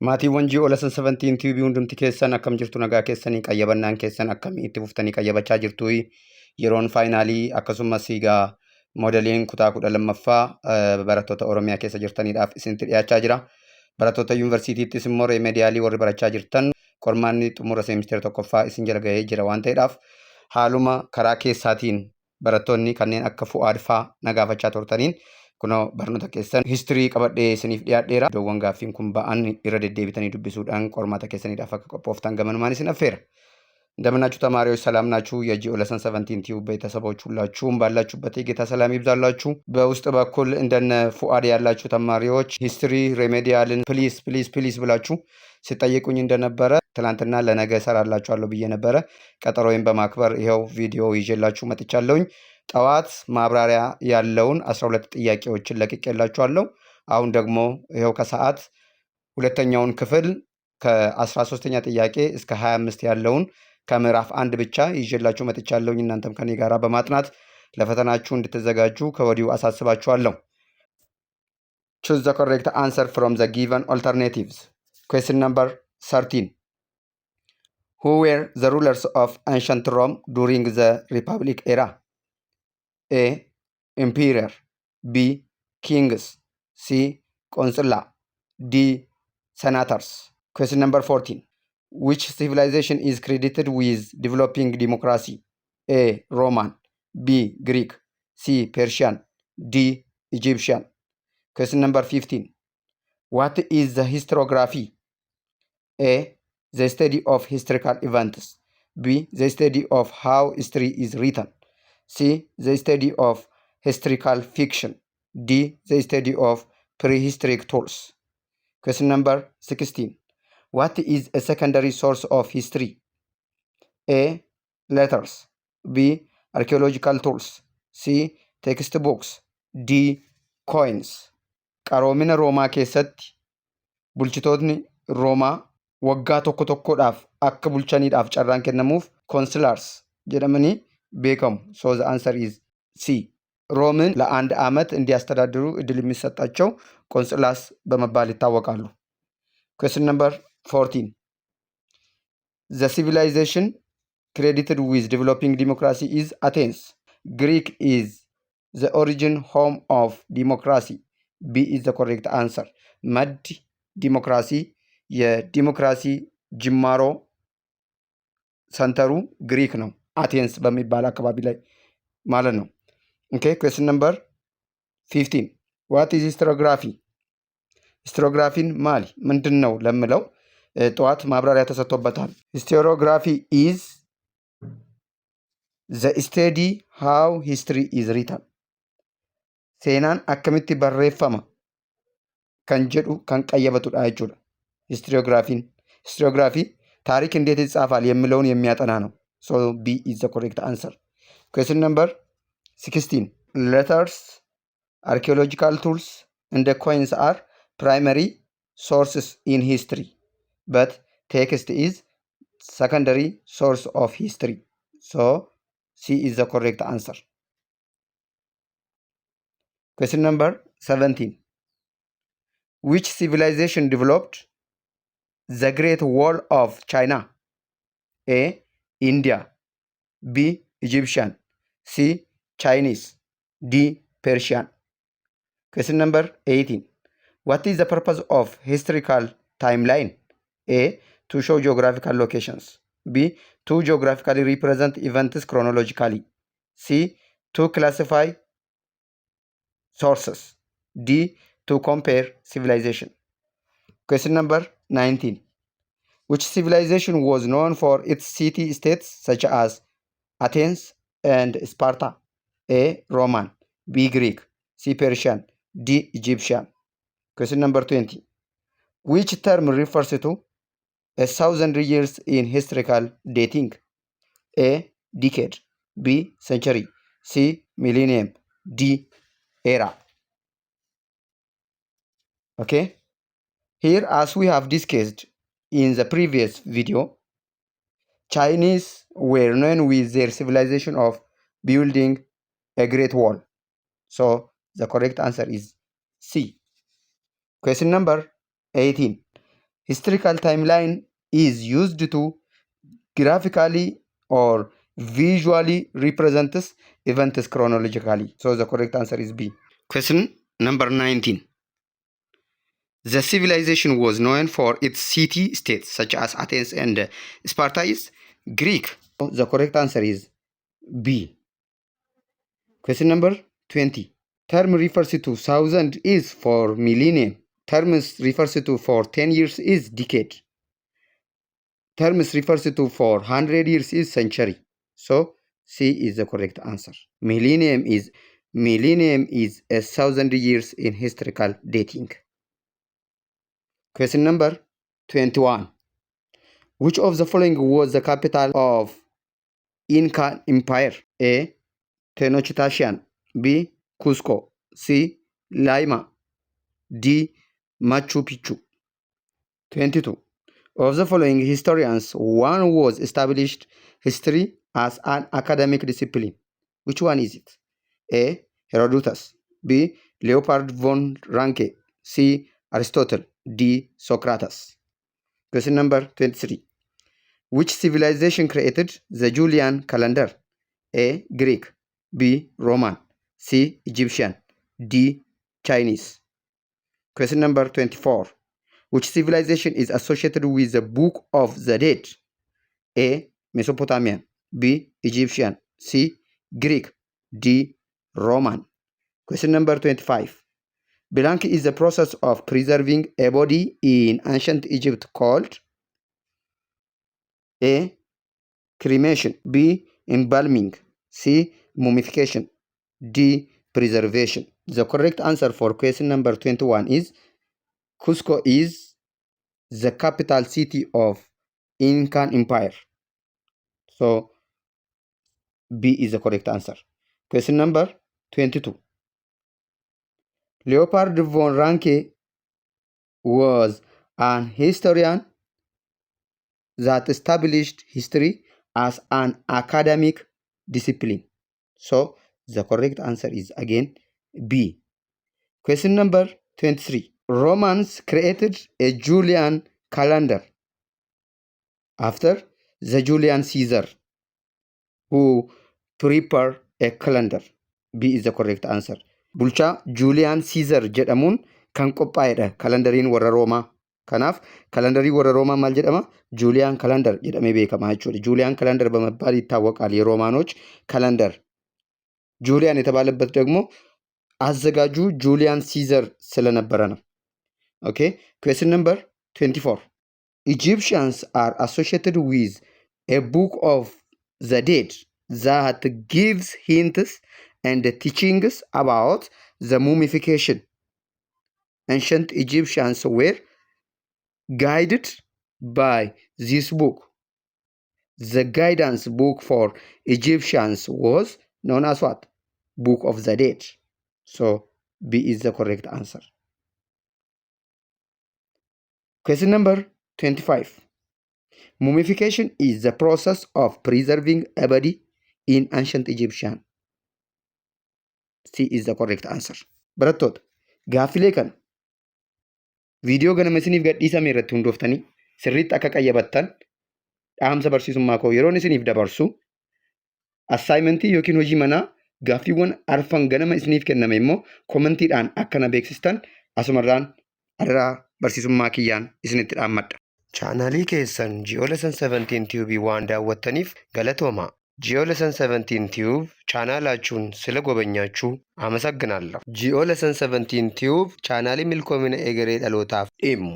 Maatiiwwan GO Lesson 17 TV hundumti keessan akkam jirtu? Nagaa keessanii? Qayyabannaan keessan akkamii? Itti fuftanii qayyabachaa jirtu? Yeroon finalii akkasumas egaa modeliin kutaa 12ffaa barattoota Oromiyaa keessa jirtaniidhaaf isinitti dhiyaachaa jira. Barattoota yuunivarsiitiittis immoo remedialii warri barachaa jirtan qormaanni xumura seemisteera tokkoffaa isin jala gahee jira waan ta'eedhaaf, haaluma karaa keessaatiin barattoonni kanneen akka Fu'aad faa na gaafachaa turtaniin kunoo barnoota keessan history qabadhee isiniif dhiyaadheera. Iddoowwan gaaffiin kun ba'an irra deddeebitanii dubbisuudhaan qormaata keessaniidhaaf akka qophooftan gamanumaan isin affeera. እንደምናችሁ ተማሪዎች፣ ሰላም ናችሁ? የ GO Lesson 17 Tube ቤተሰቦች ሁላችሁም ባላችሁበት የጌታ ሰላም ይብዛላችሁ። በውስጥ በኩል እንደነ ፉአድ ያላችሁ ተማሪዎች history remedial ን please, please, please ብላችሁ ስትጠይቁኝ እንደነበረ ትናንትና ለነገ እሰራላችኋለሁ ብዬ ነበረ። ቀጠሮዬን በማክበር ይኸው ቪዲዮ ይዤላችሁ መጥቻለሁኝ። ጠዋት ማብራሪያ ያለውን 12 ጥያቄዎችን ለቅቄላችኋለሁ። አሁን ደግሞ ይኸው ከሰዓት ሁለተኛውን ክፍል ከ13ኛ ጥያቄ እስከ 25 ያለውን ከምዕራፍ አንድ ብቻ ይዤላችሁ መጥቻለሁኝ። እናንተም ከኔ ጋር በማጥናት ለፈተናችሁ እንድትዘጋጁ ከወዲሁ አሳስባችኋለሁ። Choose the correct answer from the given alternatives. Question number 13. Who were the rulers of ancient Rome during the Republic era? A. Emperor. B. Kings. C. Consular. D. Senators. Question number 14. Which civilization is credited with developing democracy? A. Roman. B. Greek. C. Persian. D. Egyptian. Question number 15. What is the historiography? A. The study of historical events. B. The study of how history is written. C. The study of historical fiction. D. The study of prehistoric tools. Question number 16. What is a secondary source of history? A. Letters. B. Archaeological tools. C. Textbooks. D. Coins. Qaroomina Roomaa keessatti bulchitootni Roomaa waggaa tokko tokkodhaaf akka bulchaniidhaaf carraan kennamuuf consulars jedhamanii beekamu. So the answer is C. ሮምን ለአንድ ዓመት እንዲያስተዳድሩ እድል የሚሰጣቸው consulars በመባል ይታወቃሉ። Question number 14. The civilization credited with developing democracy is Athens. Greek is the origin home of democracy. B is the correct answer. Maddi dimokiraasii የዲሞክራሲ ጅማሮ center ኡ ግሪክ ነው፣ አቴንስ በሚባል አካባቢ ላይ ማለት ነው። Okay, question number 15. What is historiography? Historiography ን maali ምንድን ነው ለሚለው ጠዋት ማብራሪያ ተሰጥቶበታል። Historiography is the study how history is written. Seenaan akkamitti barreeffama kan jedhu kan qayyabatudha jechuudha. Historiography ን historiography ታሪክ እንዴት ይጻፋል የሚለውን የሚያጠና ነው። So B is the correct answer. Question number 16. Letters, archaeological tools and coins are primary sources in history, but text is secondary source of history. So C is the correct answer. Question number 17. Which civilization developed the Great Wall of China? A. India. B. Egyptian. C. Chinese. D. Persian. Question number 18. What is the purpose of historical timeline? A. To show geographical locations. B. To geographically represent events chronologically. C. To classify sources. D. To compare civilization. Question number 19. Which civilization was known for its city states such as Athens and Sparta? A. Roman. B. Greek. C. Persian. D. Egyptian. Question number 20. Which term refers to a thousand years in historical dating? A. Decade. B. Century. C. Millennium. D. Era. Okay. Here, as we have discussed in the previous video, Chinese were known with their civilization of building a Great Wall. So the correct answer is C. Question number 18. Historical timeline is used to graphically or visually represents events chronologically. So the correct answer is B. Question number 19. The civilization was known for its city states such as Athens and Sparta is Greek. The correct answer is B. Question number 20. Term refers to thousand is for millennium. Terms refers to for 10 years is decade. Terms refers to for 100 years is century. So C is the correct answer. Millennium is a thousand years in historical dating. Question number 21. Which of the following was the capital of Inca Empire? A. Tenochtitlan. B. Cusco. C. Lima. D. Machu Picchu. 22. Of the following historians, one was established history as an academic discipline. Which one is it? A. Herodotus. B. Leopold von Ranke. C. Aristotle. D. Socrates. Question number 23. Which civilization created the Julian calendar? A. Greek. B. Roman. C. Egyptian. D. Chinese. Question number 24. Which civilization is associated with the Book of the Dead? A. Mesopotamian. B. Egyptian. C. Greek. D. Roman. Question number 25. Blank is the process of preserving a body in ancient Egypt called A. Cremation. B. Embalming. C. Mummification. D. Preservation. The correct answer for question number 21 is Cusco is the capital city of Incan Empire. So B is the correct answer. Question number 22. Leopold von Ranke was an historian that established history as an academic discipline. So the correct answer is again B. Question number 23. Romans created a Julian calendar after the Julian Caesar who prepared a calendar. B is the correct answer. Bulchaa Julian Caesar jedhamuun kan qophaa'edha kalandariin warra Roomaa. Kanaaf kalandarii warra Roomaa maal jedhama? Julian calendar jedhamee beekama jechuudha. Julian calendar በመባል ይታወቃል። የሮማኖች calendar ጁሊያን የተባለበት ደግሞ አዘጋጁ ጁሊያን ሲዘር ስለነበረ ነው። Okay, question number 24. Egyptians are associated with a book of the dead that gives hints and teachings about the mummification. Ancient Egyptians were guided by this book. The guidance book for Egyptians was known as what? Book of the Dead. So B is the correct answer. Question number 25. Mummification is the process of preserving a body in ancient Egyptian. C is the correct answer. Barattoota, gaaffilee kana viidiyoo ganama isiniif gadhiisame irratti hundooftanii sirriitti akka qayyabattan dhaamsa barsiisummaa koo yeroon isiniif dabarsu, assignmentii yookiin hojii manaa gaaffiiwwan arfan ganama isiniif kenname immoo commentiidhaan akka na beeksistan asumarraan adaraa barsiisummaa kiyyaan isinitti dhaammadha. Chaanaalii keessan Ji'oolessan 17 Tube waan daawwattaniif galatooma. Ji'oolessan 17 Tube chaanaላችሁን ስለጎበኛችሁ አመሰግናለሁ። Ji'oolessan 17 Tube chaanaalii milkoomina egeree dhalootaaf dhimmu.